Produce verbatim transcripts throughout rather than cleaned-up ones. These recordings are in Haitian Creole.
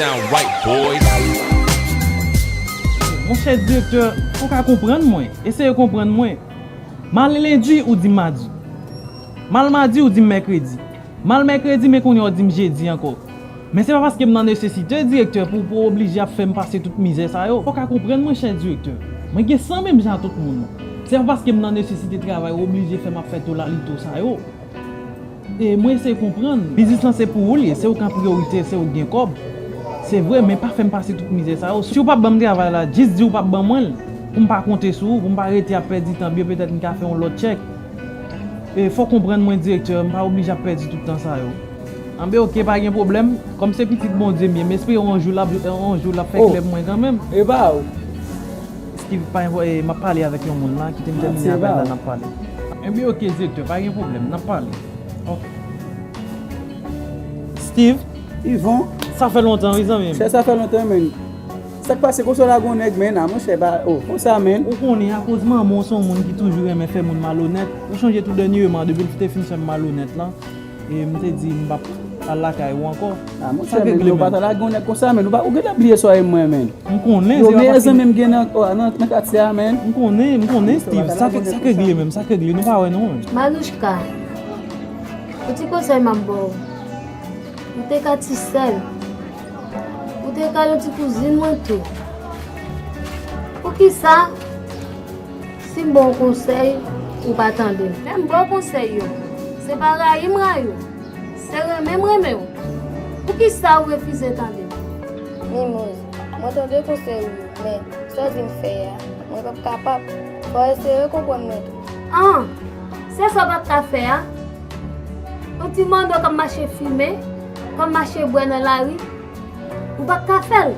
Sound right, boys. Monchè direktè, ou ka konprann mwen, eseye konprann mwen. M ale lendi, ou di m madi. M al madi, ou di m mèkredi. M al mèkredi, men kounye a w di m jedi ankò. Men se pa paske m nan nesesite, direktè, pou, pou w oblije ap fè m pase tout mizè sa yo. Ou ka konprann mwen, chè direktè. Mwen gen san menm jan ak tout moun. Se pa paske m nan nesesite travay, ou oblije fè m ap fè tolalito sa yo. E mwen eseye konprann. Biznis lan se pou ou l ye, se ou k an priyorite, se ou k gen kòb. Se vre, men pa fè m pase tout mizè sa yo. Si w p ap ban m travay la, jis di w p ap ban mwen l. Pou m pa konte sou ou, pou m pa rete ap pèdi tan, byen petèt m ka fè yon lòt tchèk. E, fò w konprann mwen, direktè, m pa oblije ap pèdi tout tan sa yo. Anben, oke, pa gen pwoblèm. Kòm se pitit Bondye m ye, m espere yon jou l ap, yon jou l ap fè klè pou mwen kanmenm. Epa w. Steve, pa enpò-, e, m ap pale avèk yon moun la, kite m tèmine avè l la, n ap pale. Enben, oke, direktè, pa gen pwoblèm, n ap pale. Oke. Steve? Yvon? Sa fè lontan, wi, zanmi m. Chè, sa fè lontan, men. Sa k pase konsa w lage yon nèg, men, a, monchè, ba, o, konsa, men. Ou konnen, akoz manman w se yon moun ki toujou renmen fè moun malonèt. Ou chonje tou dènyèman, depi l te fin fè m malonèt lan, e m te di m p ap al lakay ou ankò. A, monchè, men, ou pa ta lage yon nèg konsa, men. Ou pa, ou gentan bliye sa w ye mwen, men. M konnen, yo, se meyè zanmi m gen nan, o, nan, nan katye a, men. M konnen, m konnen, Steve. Sa k, sa k regle menm, sa k regle. Nou pa wè, non, men. Manouchka, yon ti konsèy m ap ba w. Ou te ka ti sèl. Ou te ka yon ti kouzin mwen tou. Poukisa, si m ba w konsèy, ou pa tande m? Lè m ba w konsèy yo, se pa rayi m rayi w, se renmen m renmen w. Poukisa ou refize tande m? Mimoz, mwen tande konsèy ou yo, men sa w di m fè a, mwen p ap kapab. Fò w eseye konprann mwen tou. An! Se sa w p ap ka fè a? Yon ti mando k ap mache fimen, k ap mache bwè nan lari, ou p ap ka fè l.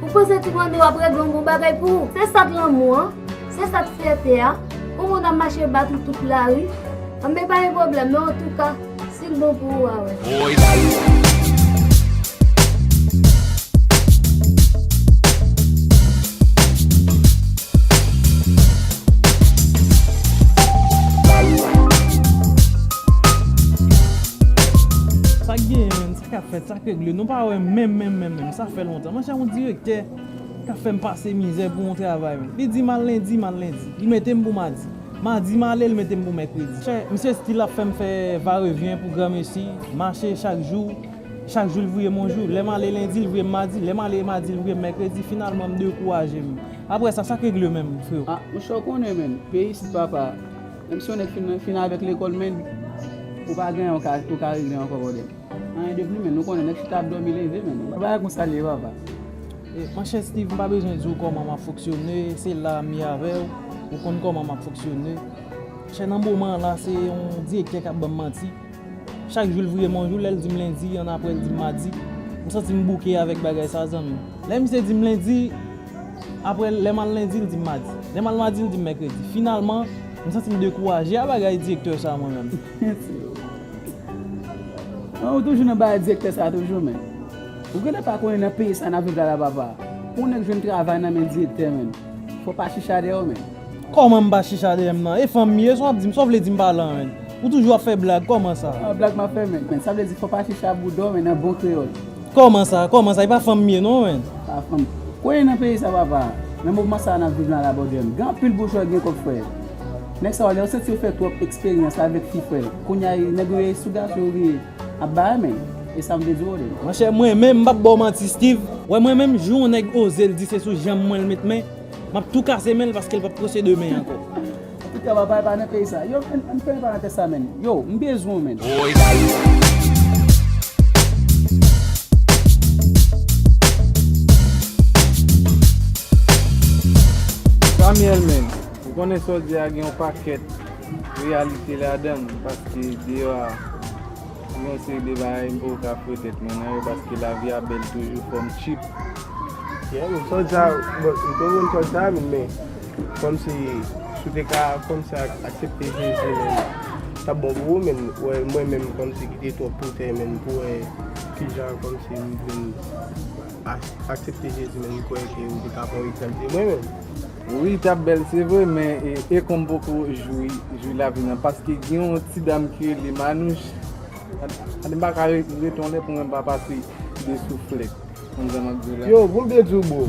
Ou panse ti mando ap regle yon bon bagay pou ou? Se sa k lanmou an, se sa k fyète a. Yon moun ap mache bat ou tout lari. Anben, pa gen pwoblèm, men antouka, si l bon pou ou, w a wè. Sa k genyen, menn? Sa k ap fèt? Sa k regle? Nou pa wè menm, menm, menm, menm. Sa fè lontan. Monchè, yon direktè k ap fè m pase mizè pou yon travay, menn. Li di m al lendi, m al lendi. Li mete m pou madi. Madi m ale, li mete m pou mèkredi. Chè, misye still ap fè m fè varevyen pou granmesi, mache chak jou. Chak jou, li voye m yon jou. Lè m ale lendi, li voye m madi. Lè m ale madi, li voye m mèkredi. Finalman, m dekouraje m. Apre sa, sa k regle menm, freo? A, monchè, w konnen, menn. Peyi isit, papa. Menm si yon nèg fin, fin avèk lekòl, menn, ou pa gen anyen ou ka, ou ka regle ankò, brother. Anyen de plis, menn. Nou konnen nèg chita ap dòmi leve, menn. Bagay konsa l ye, papa. E, monchè Steve, m pa bezwen di w kòman m ap fonksyone, se la m ye avè w, ou konn kòman m ap fonksyone. Chè, nan moman an la, se yon direktè k ap ban m manti. Chak jou l voye m yon jou, lè l di m lendi, annapre l di m madi. M santi m bouke avèk bagay sa, zanmi m. Lè misye di m lendi, apre lè m al lendi, l di m madi. Lè m al madi, l di m mèkredi. Finalman, m santi m dekouraje a bagay direktè sa, mwen menm. An, ou toujou nan bagay direktè sa toujou, menn. Ou genlè pa konnen nan peyi sa n ap viv la, la, papa. Pou yon nèg jwenn travay nan men direktè, menn, fò w pa chicha dèyè w, menn. Kòman m pa chicha dèyè m nan? E fanm m ye, sa w ap di m, sa w vle di m pa la, menn? Ou toujou ap fè blag, kòman sa? A, blag m ap fè, menn. Menn, sa vle di fò w pa chicha bouda w, menn, nan bon kreyòl. Kòman sa? Kòman sa? E pa fanm m ye, non, menn. Pa fanm. Konnen nan peyi sa, papa, nan moman sa n ap viv la, la, brother m, gen anpil boujwa ki gen kòb, frè. Nèg sa yo, lè yo santi yo fè twòp eksperyans avèk fi, frè, kounye a, nèg yo ye sou gason yo vire ap bay, menn. E sa m vle di w, brother. Monchè, mwen menm, m p ap ba w manti, Steve. Wè, mwen menm, jou yon nèg oze l di se sou janm mwen l met men, m ap tou kase men l paske l p ap pwosede men ankò. Antouka, papa, e pa nan peyi sa. Yo, ann, ann fèmen parantèz sa, menn. Yo, m bezwen w, menn. Samuel, menn, ou konnen sa w di a gen yon pakèt reyalite ladan l, paske deyò a, gen yon seri de bagay m poko ka fout tèt mwen nan yo, paske lavi a bèl toujou, fò m cheap. Yeah, men sa w di a, bon, m konprann sa w di a, men, men, kòmsi, si w te ka, kòmsi, ak-, aksepte Jezi, men, t ap bon pou ou, men, wè, mwen menm, kòmsi, ki te twòp pou tè, men, pou wè kijan, kòmsi, m vin a-, aksepte Jezi, men, m kwè ke m te ka pran egzanp de mwen menm. Wi, t ap bèl, se vre, men e, e kòm m poko jwi, jwi lavi m nan, paske gen yon ti dam ki rele Manouch, gade m pa ka re-, rete yon lè pou mwen pa pase de souflèt. Konn sa m ap di w la. Yo, pou m byen di w, bro,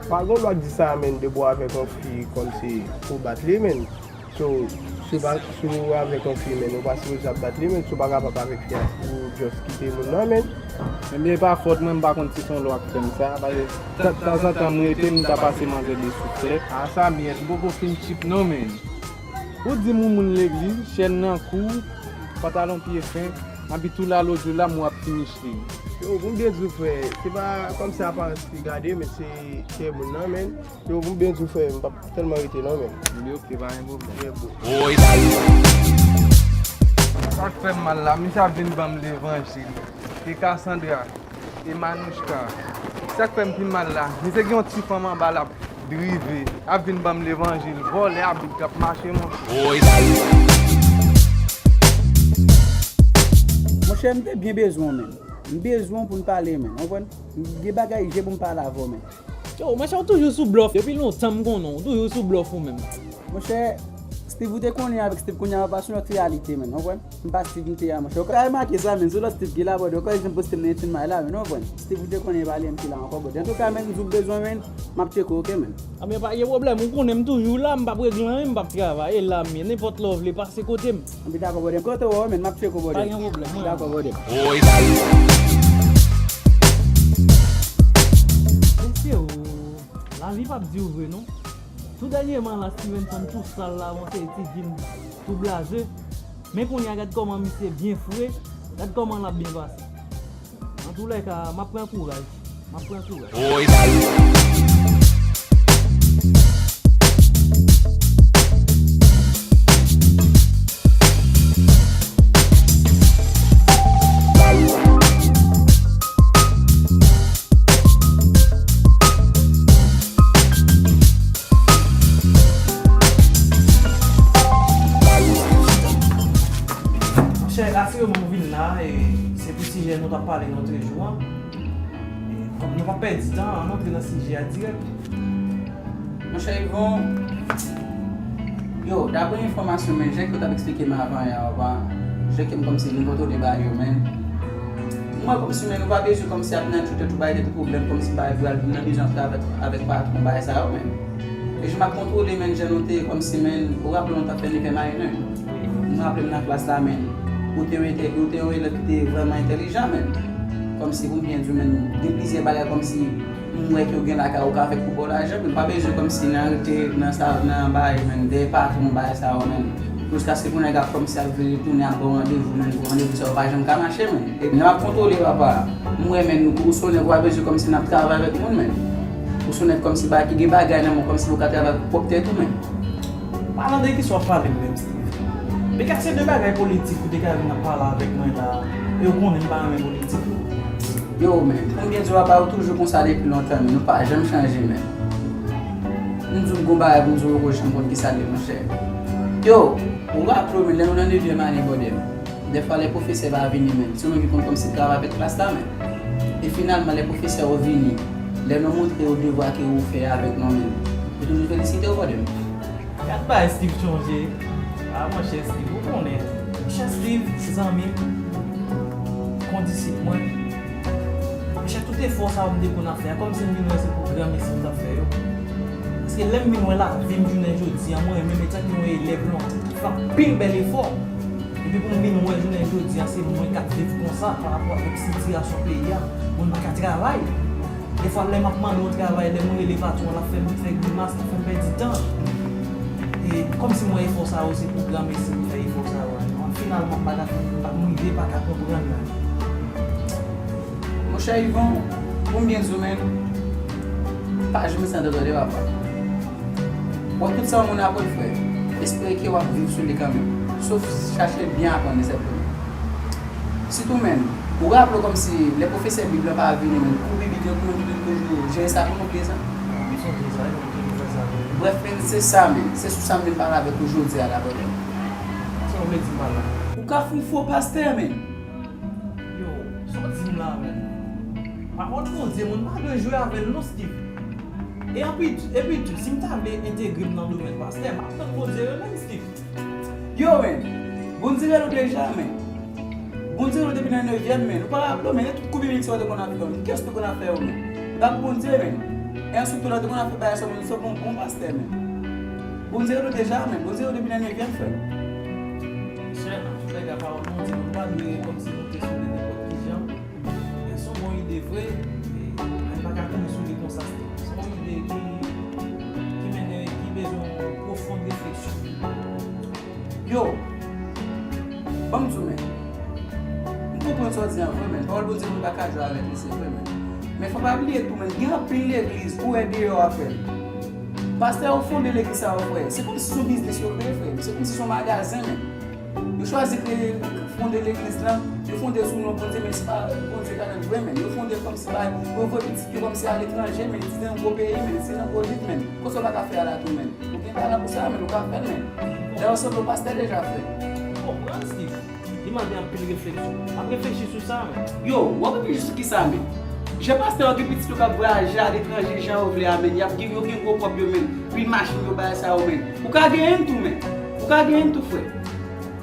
pa gen lwa di sa, menn, depi w avèk yon fi, kòmsi, pou bat li, menn. So, si w pa, si w avèk yon fi, menn, ou pa sipoze ap bat li, menn, si w pa kapab avèk fi a, ou just kite moun nan, menn. Ebyen, e pa fòt mwen, m pa konn si se yon lwa k fè m sa, paske tan, tanzantan, m rete, m ta pase manzè de souflèt. A sa, myèt, m poko fin tchip non, menn. Ou di m ou moun legliz, chèn nan kou, pantalon pye fen, anpi tou la lojou la, m w ap fini chli. Yo, pou m byen di w, frè, se pa kòmsi aparans ki gade, men se kè moun nan, menn. Yo, pou m byen di w, frè, m p ap tèlman rete non, menn. Ebyen, oke, pa gen pwoblèm. Yeah, bro. Sa k fè m mal la, misye ap vin ban m levanjil. E Cassandra, e Manouchka. Sa k fè m pi mal la, misye gen yon ti fanm anba l ap drive, ap vin ban m levanjil, vòlè a bout k ap mache, monchè. Monchè, m te byen bezwen w, menn. M bezwen w pou n pale, menn. Ou konprann? M gen bagay je pou m pale avè w, menn. Yo, monchè, ou toujou sou blòf. Depi lontan m konnen w, ou toujou sou blòf ou menm. Monchè, Steve ou te konnen avèk Steve kounye a pa sou lòt reyalite, menn. Ou konprann? M pa Steve m te a, monchè. Ou ka remake sa, menn. Se lòt Steve ki la, brother. Ou ka janm poste m nan entim may la, menn. Ou konprann? Steve ou te konnen e pa li menm ki la ankò, brother. Antouka, menn, m di w bezwen, menn, m ap tcheke w, oke, menn? Anben, pa gen pwoblèm. Ou konnen m toujou la, m p ap regle anyen, m p ap travay. E la m ye. Nenpòt lè w vle, pase kote m. Anben, dakò, brother. Kote w, menn, m ap tcheke w, brother. Pa gen pwoblèm, mwen. Dakò, brother. Mesye, o, lavi p ap di w vre, non. Tou dènyèman la, Stevenson tou sal la, yon seri ti djin tou blaze. Men kounye a, gad kòman misye byen fre, gad kòman l ap byen pase. Antoulèka, m ap pran kouraj. M ap pran kouraj. Monchè, asirèman m vin la, e se pou sijè nou t ap pale nan lòt jou an. E kòm nou p ap pèdi tan, ann antre nan sijè a dirèk. Monchè Yvon, yo, daprè enfòmasyon, men, jan ke w t ap eksplike m avan yè a, jan ke m kòmsi vin kontwole bagay yo, men, m wè kòmsi, men, ou pa bezwen kòmsi ap nan tchoutèt ou bay tèt ou pwoblèm, kòmsi bagay pral nan bezwen antre avèk, avèk patwon, bagay sa yo, men. E jan m ap kontwole, men, jan nou te, kòmsi, men, ou raple w nou t ap fè nepe mayi, men. M raple m nan klas la, men, ou te yon, ou te yon elèv ki te vrèman entèlijan, men. Kòmsi, pou m byen di w, men, gen plizyè bagay, kòmsi, m wè ke w gen lakay ou ka fè pou bò lajan, men pa bezwen kòmsi nan rete nan sa, nan bagay, men, dèyè patwon, bagay sa yo, men. Jiskaske pou nèg ap kòmsi ap vin retounen ap ba w randevou, men, pou randevou sa yo pa janm ka mache, men. E lè m ap kontwole papa, m wè, men, ou se yon nèg ou pa bezwen kòmsi nan ap travay avèk moun, men. Ou se yon nèg kòmsi ba, ki gen bagay nan men w, kòmsi pou w ka travay pou pwòp tèt ou, men. Palan de kisa w ap pale m menm, Steve? Men kèk se de bagay politik ou te ka vin ap pale avèk mwen la, e ou konnen m pa renmen politik. Yo, men, pou m byen di w, papa, ou toujou konsa depi lontan, men ou pa janm chanje, men. M di w m gon bagay pou m di w, ou poko janm konn kisa l ye, monchè. Yo, ou raple w, men, lè nou nan nevyèm ane, brother, dèfwa lè pwofesè pa vini, men, se ou menm ki konn kòmsi travay avèk klas la, men. E finalman, lè pwofesè yo vini, lè nou montre yo devwa ke ou fè avèk nou, men, yo toujou felisite w, brother. Gad bagay Steve chonje. A, monchè Steve, ou konnen. Monchè Steve, zanmi m, kondisip mwen. Monchè, tout efò sa yo m te konn ap fè a, kòmsi m vin wè se pou granmesi m t ap fè yo. Paske lè m vin wè lavi m jounen jodi a, mwen menm etan ke yon elèv lontan, m fè anpil bèl efò. Epi pou m vin wè jounen jodi a, se mwen k ap viv konsa pa rapò avèk sitiyasyon peyi a. Moun pa ka travay. Defwa, lè m ap mande yon travay, lè m rele patwon an, l ap fè m fè grimas, l ap fè m pèdi tan. E kòmsi m wè efò sa yo, se pou granmesi m fè efò sa yo a. Finalman, m pa ka, m pa, m rive pa ka konprann la. Monchè Yvon, pou m byen di w, men, pa janm santi w tande papa. Bon, tout sa yon moun aprann, frè, espere ke w ap viv sou li kanmenm. Sof chache byen aprann li senpleman. Sitou, men, ou raple w kòmsi lè pwofesè Bib lan pa vini, men, kou biblik lan, pou nou toujou jere sa pou nou, bliye sa. Ah, m sonje sa, wi, nou toujou fè sa, wi. Brèf, men, se sa, men, se sou sa m vin pale avèk ou jodi a la, brother. Sa w vle di m pa la? Ou ka fè yon fo pastè, men. Yo, sa w di m la, men? Pawòl Bondye, moun pa dwe jwe avè l non, Steve. E anpi, epi tou, si m ta vle entegre m nan domèn pastè, m ap tann Bondye rele m, Steve. Yo, men, Bondye rele w deja, men. Bondye rele w depi nan nevyèm, men. Ou pa raple w, men, e tout kou biblik sa w te konn ap fè, men. Kiyès ou te konn ap fè yo, men? Bab Bondye, men. E answit tou la, w te konn ap fè bagay sa, men, se yon bon pastè, men. Bondye rele w deja, men. Bondye rele w depi nan nevyèm, frè. Monchè, nan tout lè ka pawòl Bondye, nou pa dwe kòmsi moute sou li nenpòt ki jan. E se yon bon ide vre, e, men pa ka kouri sou li konsa. Se yon ide ki, ki mennen, ki bezwen yon pwofon refleksyon. Yo, ban m di w, men. M konprann sa w di an vre, men. Pawòl Bondye, moun pa ka jwe avèk li, se vre, men. Men fò pa bliye tou, men, gen anpil legliz, ou wè deyò a, frè m. Pastè yo fonde legliz sa yo, frè. Se kòmsi se yon biznis yo kreye, frè m. Se kòmsi se yon magazen, men. Yo chwazi kreye, fonde legliz lan, yo fonde sou non Bondye, men se pa Bondye k avèk vre, men. Yo fonde l kòmsi bay, yo voye pitit yo kòmsi aletranje, men, si se nan gwo peyi, men, si se nan gwo vil, men. Kote w pa ka fè a la tou, men. Ou gen talan pou sa, men, ou ka fè l, men. Dayè, w sanble yon pastè deja, frè. Konprann, Steve. Li mande anpil refleksyon. M ap reflechi sou sa, men. Yo, w ap reflechi sou kisa, men? Jan pastè yo gen pitit yo k ap vwayaje aletranje jan yo vle a, men. Y ap gen, yo gen gwo kòb yo, men. Pil machin yo, bagay sa yo, men. Ou ka genyen l tou, men. Ou ka genyen l tou, frè.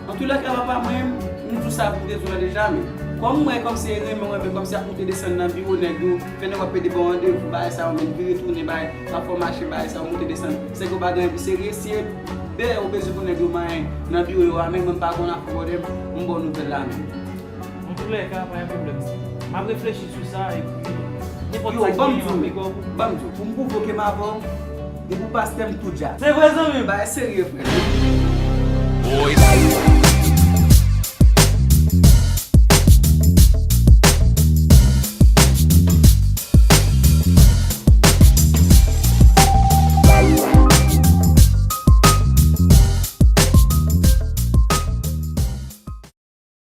Antoulèka, papa, mwen, m di w sa pou m te di w la deja, men. Kòm m wè kòmsi e renmen w renmen, kòmsi ap monte desann nan biwo nèg yo, fè nèg w ap pede ba w randevou, bagay sa yo, men. Vire tounen, bagay, pa fè w mache, bagay sa yo, monte desann. Se ke w pa gen anyen pou serye, si e bè ou bezwen pou nèg yo manyen nan biwo yo a, men mwen m pa konn afè w, m ba w nouvèl la, men. Antoulèka, pa gen pwoblèm. M ap reflechi sou sa, epi nenpòt Yo, sa ki ban m gen, di w, m ap men. Ban m di w, pou m pwouve w ke m avè w, depi w pastè m tou dja. Se vre, zanmi m. Bagay serye, frè. Boy,